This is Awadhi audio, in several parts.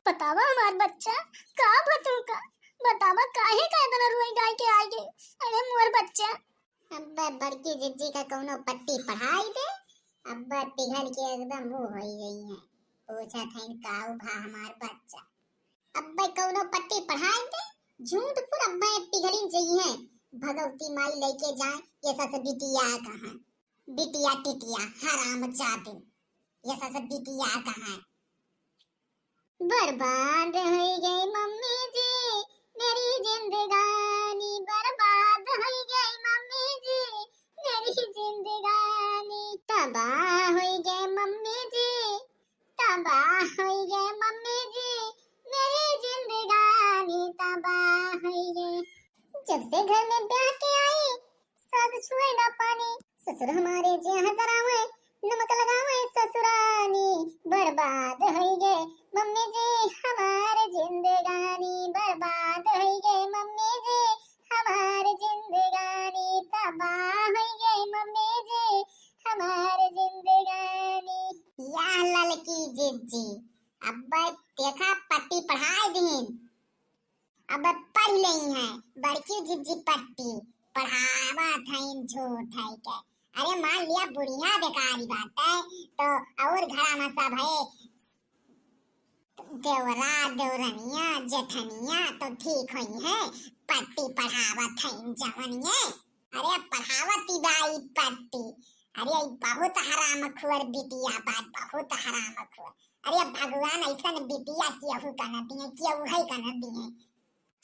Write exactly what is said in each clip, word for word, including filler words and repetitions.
बतावा हमार बच्चा, का बतू का? बतावा काहे का इतना रोई गाय के आइ गए? अरे मोर बच्चा। अब बड़की जिज्जी का कौनो पट्टी पढ़ाई दे, अब पिघल के एकदम वो होई गई है। पूछत है काऊ भा हमार बच्चा। अब कौनो पट्टी पढ़ाई दे, झूठ फुर अब पिघली जई है। भगवती माई लेके जाए, ये सब बिटिया कहाँ? बिटिया टिटिया, हरामजादी, ये सब बिटिया कहाँ? बर्बाद होई गई मम्मी जी, मेरी जिंदगानी, बर्बाद होई गई मम्मी जी, मेरी जिंदगानी, तबाह होई गई मम्मी जी, तबाह होई गई मम्मी जी, मेरी जिंदगानी तबाह होई गई। जब से घर में ब्याह के आई, सास छुए ना पानी, ससुर हमारे जे हदरावे, नमक लगावे ससुरानी। बर्बाद होई गए मम्मी जी हमार जिंदगानी, बर्बाद होई गए मम्मी जी हमार जिंदगानी, तबाह होई गए मम्मी जी हमार जिंदगानी। या ललकी जिज्जी, अब देखा पट्टी पढ़ाई दीन। अब पढ़ लेई है बड़की जिज्जी पट्टी, पढ़ावत हईन झूठ है के। अरे मान लिया बुढ़िया बेकारी बाटे, तो और घरा में सब है, देवरा, देवरनिया, जेठनिया तो ठीक होई है, पट्टी पढ़ावत हईन जवनिये। अरे पढ़ावत ही बाई पट्टी, अरे ई बहुत हरामखोर बिटिया बा, बहुत हरामखोर। अरे भगवान ऐसन बिटिया केहू का न दिए, केहू है का न दिए।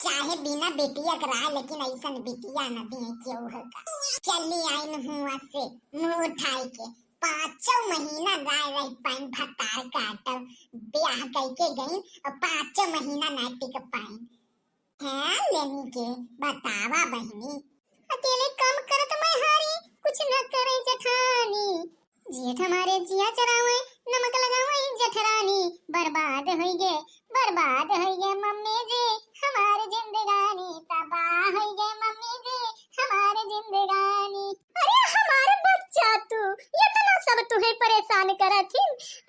चाहे बिना बिटिया के रहा, लेकिन ऐसन बिटिया न दिए केहू का। चली आइन हुआ से मुंह उठाई के, पाँचों महीना राय रही पाइन भतार काटो, ब्याह कई के गई और पाँचों महीना ना टिक पाइन। हाँ लेनी के बतावा बहिनी। अकेले काम करत मैं हारी, कुछ न करे जेठानी। जेठ हमारे जिया चरावे, नमक लगावे जेठरानी। बर्बाद होई गे, बर्बाद होई गे मम्मी जी, हमार जिंदगानी तबाह होई गे मम्मी जी, हमार जिंदगानी। अरे हमार बच्चा तू, इतना सब तुहे परेशान करत ही।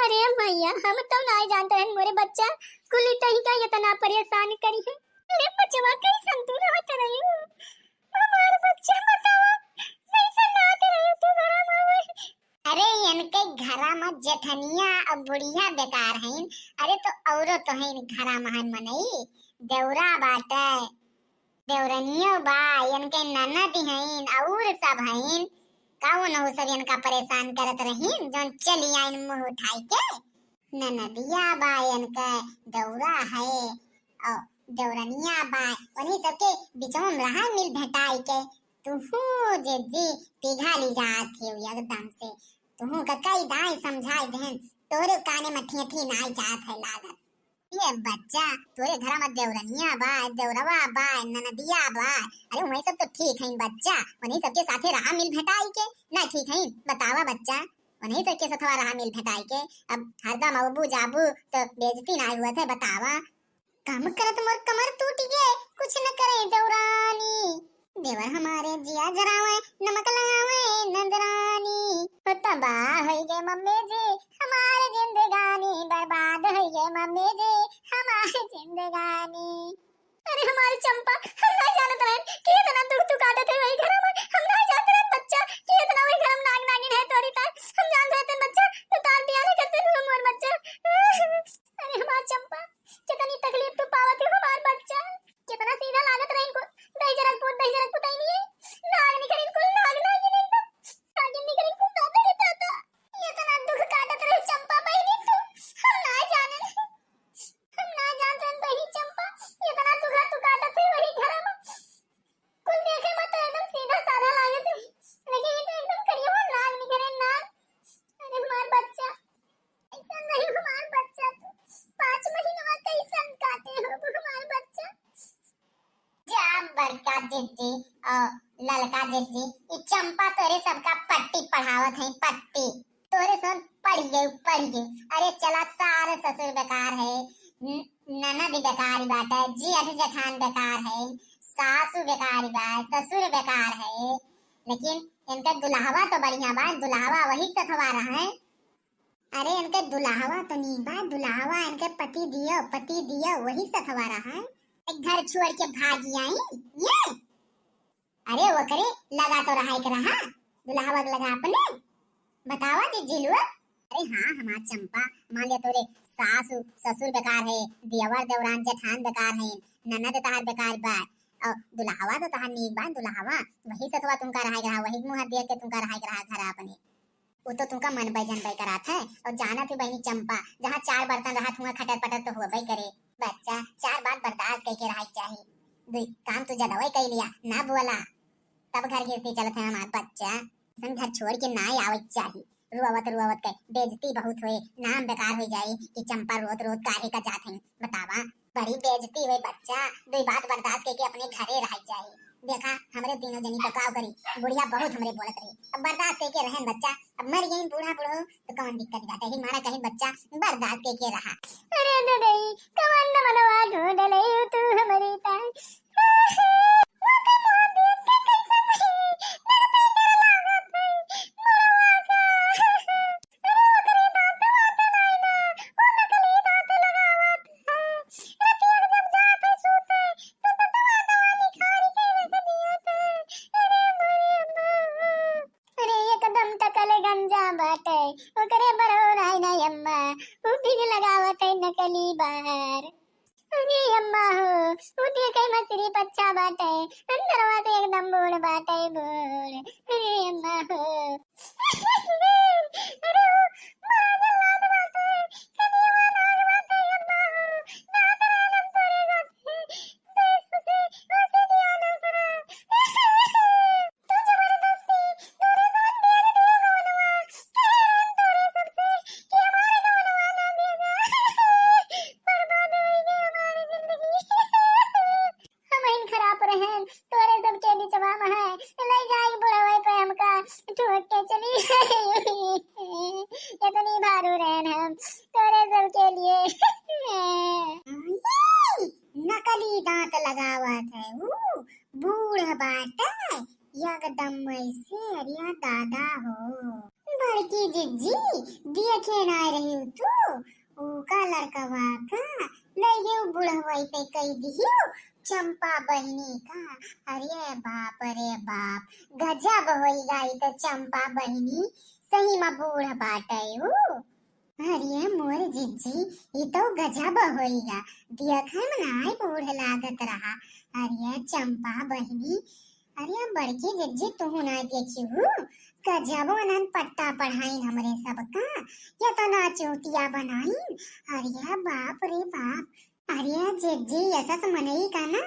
अरे मैया, हम तो नाई जानत रहन मोरे बच्चा, कुली तही का इतना परेशान करी है। अरे बचवा, कैसन तू रहत रही हो? हमार बच्चा बतावा, कैसन रहत रही हो तू घरा में? अरे इनके घरा में जेठनिया और बुढ़िया बेकार हईन। अरे तो औरो तो हईन घरा में हन मनई, देवरा बाटे, देवरनियो बा, इनके ननद हईन और सब हईन। कौन हो सब इनका परेशान करत रहीन, जौन चली आइन मुंह उठाई के? ननदिया बा, इनके दौरा है, और दौरनिया बा, उन्हीं सबके बिचवा में रहा मिल भेटाई के। तुहू जिज्जी पिघली जात हो एकदम से, तुहू का कई दाई समझाई देहन, तोरे काने में ठेठी नाई जात है लागत। ये बच्चा, तोरे घरा में देवरनिया बा, देवरवा बा, ननदिया बा, अरे वही सब तो ठीक है बच्चा, उन्हीं सबके साथे रहा मिल भेटाई के, ना ठीक है? बतावा बच्चा, उन्हीं सबके सथवा रहा मिल भेटाई के। अब हरदम अबू जाबू तो बेइज्जती ना हुआ थे, बतावा। काम करत मोर कमर टूट गे, कुछ न करे दौरानी। देवर हमारे जिया जरावे, नमक लगावे नंदरानी। हो तबाह होई गे मम्मी जी, हमार जिंदगानी बर्बाद होई गे मम्मी जी, हमार जिंदगानी। अरे हमार चंपा, हम ना जानत रहन कि इतना दुख तू काटत है वही घर में। हम ना जानत रहन बच्चा कि इतना वही घर में नाग नागिन है तोरी तार। हम जानत रहते बच्चा तो तार बियाह नहीं करते हुए मोर बच्चा। अरे हमार चंपा, कितनी तकलीफ तू पावत हो हमार बच्चा। कितना सीधा लागत रही कुल, दही जरक पूत, दही जरक पुतई नहीं है। नाग निकली कुल, नाग नागिन एकदम। नागिन निकली कुल, दादा रे दादा। इतना दुख काटत रही चंपा बहिनी तू, हम ना जानन। हम ना जानत रहन बहिनी चंपा, इतना दुख तू काटत है वही घर में। कुल देखे में तो एकदम सीधा साधा लागत है, लेकिन ये तो एकदम करिया हुआ नाग निकले नाग। अरे हमार बच्चा, ऐसा नहीं हमार बच्चा तू, पाँच महीनवा कैसन काटे हो हमार बच्चा। जा बड़का जिज्जी और ललका जिज्जी, ई चंपा तोरे सबका पट्टी पढ़ावत है, पट्टी। तोरे सन पढ़ गए, पढ़ गए। अरे चला, सारे ससुर बेकार है, न-, ननद बेकार बाटे, जेठ जेठान बेकार है, सासू बेकार बा, ससुर बेकार है, लेकिन इनका दुल्हवा तो बढ़िया बा, दुल्हवा वही सथवा रहे। अरे इनके दुल्हवा तो नीक बा, दुल्हवा इनके पति दियो, पति दियो, वही सथवा रहा है। एक घर छोड़ के भागी आई ये। अरे ओकरे लगा तो रहा एक रहा, दुल्हवा के लगा अपने। बतावा जिज्जी लोग। अरे हाँ हमार चंपा, मान लिया तोरे सासु ससुर बेकार है, देवर देवरान जेठान बेकार है, ननद तहार बेकार बा, और दुल्हवा तो तहार नीक बा, दुल्हवा वही सथवा तुमका रहा एक रहा, वही मुँह देख के तुमका रहा एक रहा घर अपने। वो तो तुमका मनबे जनबे करात है, और जानत ही बहिनी चंपा, जहाँ चार बर्तन रहा हुआ खटर पटर तो होबे करे। बच्चा, चार बात बर्दाश्त करके रहा चाही। दुई काम तू जदवे कई लिया, ना बोला, तब घर गृहस्थी चलत है हमार बच्चा। ऐसन घर छोड़ के ना आवे चाही। रोवत रोवत के बेइज्जती बहुत होए, नाम बेकार हो जाए कि चंपा रोत रोत काहे का जात है, बतावा। बड़ी बेइज्जती होए बच्चा, दुई बात बर्दाश्त करके अपने घरे रह जाए। देखा हमरे तीनों जनी तो का करी, बुढ़िया बहुत हमरे बोलत रही, अब बर्दाश्त करके रहन बच्चा, अब मर गई बूढ़ा बूढ़ो तो कौन दिक्कत बाटे, ही मारा कहीं बच्चा बर्दाश्त करके रहा। अरे ददई, कवन मनवा ढूंढ ले तू हमरी ताई। अरे एकदम टकल गंजा बाटे, ओकरे बरहो राय ना अम्मा, उ बिग लगावत है नकली बार। अरे अम्मा हो, उ देखे मछली पच्चा बाटे, अंदरवा से एकदम बूढ़ बाटे बूढ़। अरे अम्मा हो। अरे वो बड़ा जल्लाद बाटे, कनिया नाग बाटे अम्मा हो, नाग रानम तोरे साथे, देश से उसे दिया ना करा। तू जबरदस्ती तोरे साथ ब्याह दिया गवनवा, कहे हम तोरे सबसे कि हमारे गवनवा ना भेजा। बर्बाद होई गई हमारी जिंदगी। हम इन खराब रहन तोरे सबके बिचवा में है, ले जाई बुढ़ावे पे हमका ठोक के चली। इतनी भारू रहन हम तोरे सबके लिए। नकली दांत लगावत है ऊ, बूढ़ बाटे, एकदम वैसे, अरे दादा हो। बड़की जिज्जी, देखे ना रही तू, ऊ का लड़कवा का, ले ये बुढ़वई पे कई दिहियो, चंपा बहिनी का। अरे बाप रे बाप, गजब होई गई तो चंपा बहिनी, सही में बूढ़ बाटे ऊ। अरे मोर जिज्जी, ई तो गजब होइगा। देखै में नाय बूढ़ लागत रहा। अरे चंपा बहिनी, अरे बड़की जिज्जी, तू ना देखी हूँ, गजब ओनन पट्टा पढ़ाइन हमरे सबका, केतना चूतिया बनाइन। अरे बाप रे बाप। अरे जिज्जी, ऐसा से मनई का ना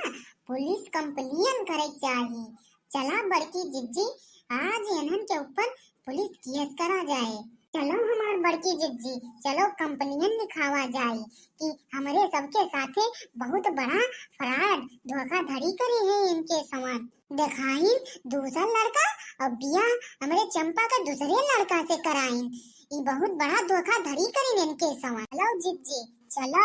पुलिस complain करे चाही। चला बड़की जिज्जी, आज इन्हन के ऊपर पुलिस केस करा जाए। चलो हमार बड़की जिज्जी, चलो complain लिखावा जाए कि हमरे सबके साथे बहुत बड़ा fraud, धोखाधड़ी करे हैं इनके समान। देखाइन दूसर लड़का और बियाह हमरे चंपा का दूसरे लड़का से कराइन। ई बहुत बड़ा धोखाधड़ी करिन इनके समान। चलो जिज्जी, चलो,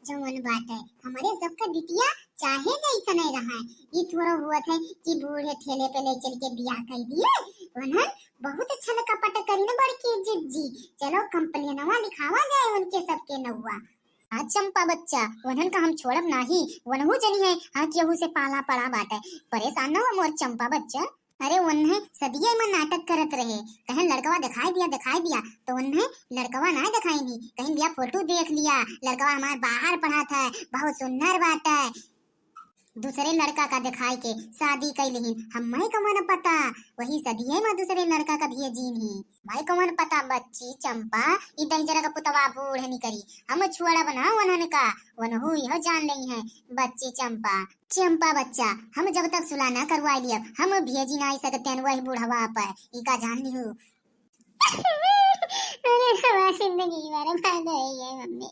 जवन बाटे हमरे सबका बिटिया चाहे जैसने रहा, ई थोड़ा हुआ था कि बूढ़े ठेले पे ले चल के बियाह कर दिए। उन्हन बहुत छल कपट करिन बड़की जिज्जी। चलो complainवा लिखावा जाए उनके सबके नौवा। आज चंपा बच्चा, उन्हन का हम छोड़ब नाही, वनहू जनी है, हाँ केहू से पाला पड़ा बाटे। परेशान न हो मोर चंपा बच्चा। अरे उन्हें सदिये में नाटक करत रहे, कहें लड़कवा दिखाई दिया, दिखाई दिया, तो उन्हें लड़कवा ना दिखाई नी, कहीं दिया फोटो देख लिया, लड़कवा हमार बाहर पढ़ा था, बहुत सुंदर बाटे। दूसरे लड़का का दिखाई के शादी कई लिहिन, हम्मे कवन पता, वही सदिये में दूसरे लड़का का भेजीन ही। हम्मे कवन पता बच्ची चंपा, ई दहिजरा का पुतवा बूढ़ निकरी, हम छोड़ब ना वनन का, वनहू यह जान लेइहैं बच्ची चंपा। चंपा बच्चा, हम जब तक सुलह ना करवाई लियब, हम भेजी ना आई सकते हैं वही बूढ़वा पर, ई का जान लिहू। अरे हमार जिंदगी बर्बाद हो गई है मम्मी।